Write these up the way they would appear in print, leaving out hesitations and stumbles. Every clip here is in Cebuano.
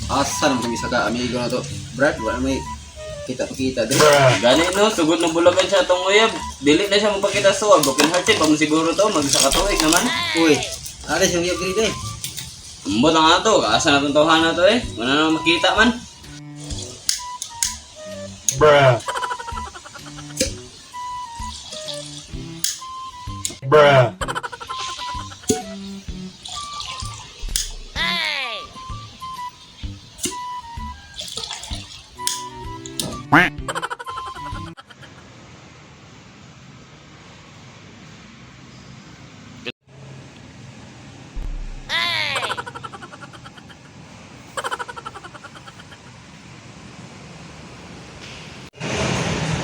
Asa naman kami sa ka amigo na to. Brad, wala may kita-kita din. Gani no, sugod na bulagan siya atong uyab. Dili na siya mapakita sa suwa. Broken hearted pa mo siguro to, mag-isa ka tuig naman. Uy, ari siyang uyab diri day. Ambot ang ato, kaasa na itong tawhan na to eh. Wala na makita man. Bruh. Bruh.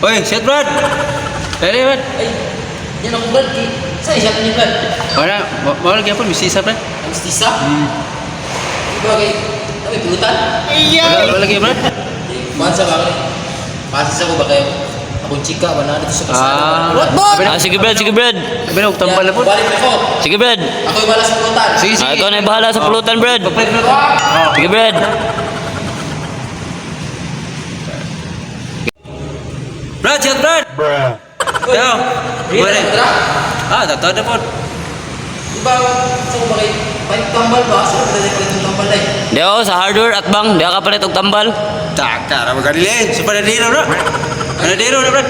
Uy, shit Brad. Dali Brad. Ay, yan ako Brad. Eh, Sa isa ni Brad. Wala, wala gyapon mistisa Brad. Ang mistisa? Diba kay, kami pulutan? Wala, wala gyud Brad. Kuhan sa ba kay? Pasis ako ba kayo? Akong chika ba na dito sa kasama? Ah. What bot? Ah, sige Brad, sige Brad. Sabi na, tambal na po. Balik ako. Sige Brad. Ako yung bahala sa pulutan. Sige, sige. Ah, ikaw na yung bahala sa pulutan, Brad. Pagpalit na to. Sige Brad. Brad, shit Brad. Bruh. Yo. Brad, Boleh. tara. Ah, totoo na po. Diba, sa ko ba kay, palit tambal ba? Sa ko ba palit yung tambal ay? Di ako sa hardware at bang, di ako kapalit og tambal. Tak, tak, ramai kali eh. Sa panadero bro. Panadero na Brad.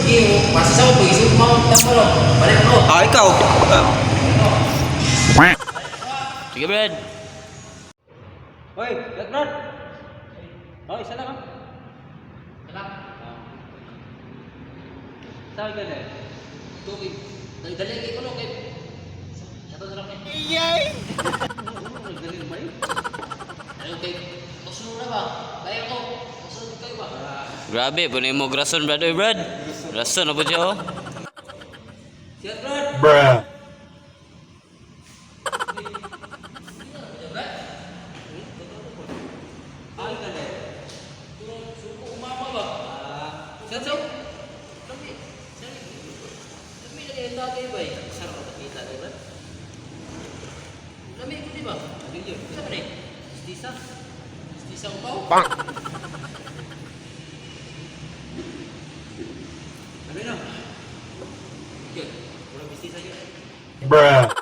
Sige, pasis ako. Pag isip mo ang tambal oh. Balik ako. Ah, ikaw. Ah. Sige Brad. Hoy, shit Brad. Hoy, isa lang ah. Saan ka na? Tubig. Dali-dali kay kuno kay. Sa to na lang kay. Dali naman yun. Ano kay? Kusuno na ba? Balik ako. Kusuno kayo ba? Grabe, puno mo grason Brad oy Brad. Grason na po siya oh. Shit Brad. Bruh. Suko umama ba? Shit Brad. Lami. Lami lagi ang dati ba eh. Sarap na kita di ba? Lami ko di ba? Sa ba ni? Mistisa. Mistisa ko pa. Sabi na. Yun. Walang mistisa yun. Bruh.